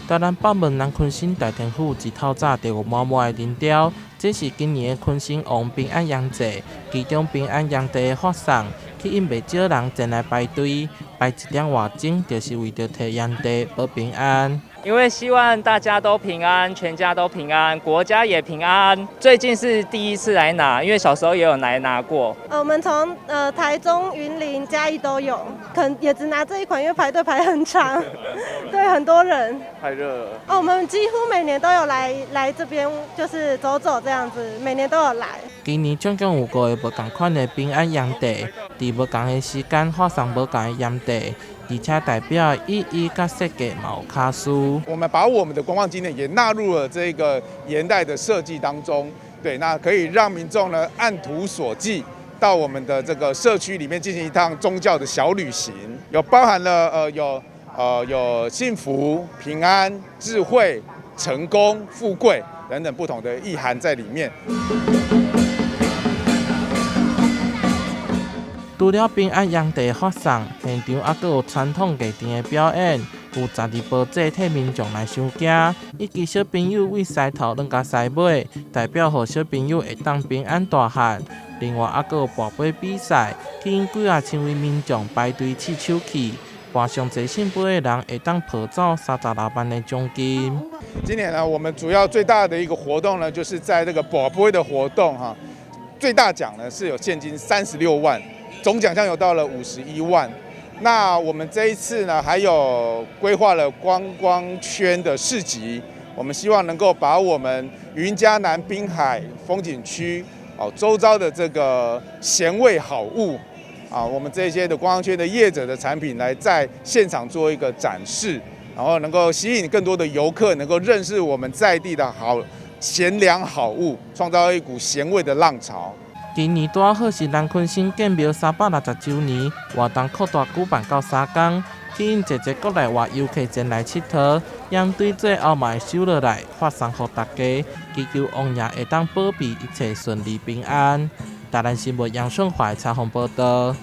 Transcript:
台南北門南鯤鯓大天府自透早就有滿滿的人潮，這是今年的鯤鯓王平安鹽祭，其中平安鹽茶的發送，吸引袂少人前來排隊，排一點外鐘，就是為著提鹽茶保平安。因為希望大家都平安，全家都平安，國家也平安。最近是第一次來拿，因為小時候也有來拿過。我們從台中、雲林、嘉義都有，可能也只拿這一款，因為排隊排很長，對，很多人。太熱了。哦，我們幾乎每年都有來這邊，就是走走這樣子，每年都有來。今年總共有五個無仝款的平安鹽茶，佇無仝的時間發送無仝的鹽茶，而且代表意義佮設計嘛有巧思。我們把我們的觀光景點也納入了這個鹽袋的設計當中，對，那可以讓民眾呢按圖索驥到我們的這個社區裡面進行一趟宗教的小旅行，有包含了有幸福、平安、智慧、成功、富貴等等不同的意涵在裡面。除了平安鹽茶發送，現場猶閣有傳統藝場的表演，有12寶祭替民眾來收驚，以及小朋友對獅頭轉共獅尾，代表予小朋友會當平安大漢。另外，猶閣有跋杯比賽，吸引幾仔千位民眾排隊試手氣，跋上濟聖杯的人會當抱走36萬的獎金。今年呢，我們主要最大的一個活動呢，就是在這個跋杯的活動哈，最大獎呢是有現金36萬。總獎項有到了51萬。那我們這一次呢，還有規劃了觀光圈的市集，我們希望能夠把我們雲嘉南濱海風景區哦周遭的這個鹹味好物啊，我們這些的觀光圈的業者的產品來在現場做一個展示，然後能夠吸引更多的遊客能夠認識我們在地的好鹹糧好物，創造一股鹹味的浪潮。今年拄好是南鯤鯓建廟360週年，活動擴大舉辦到3工，吸引濟濟國內外遊客前來𨑨迌。鹽水最後嘛會收落來，發送予大家，祈求王爺會當保庇一切順利平安。台南新聞楊順懷採訪報導。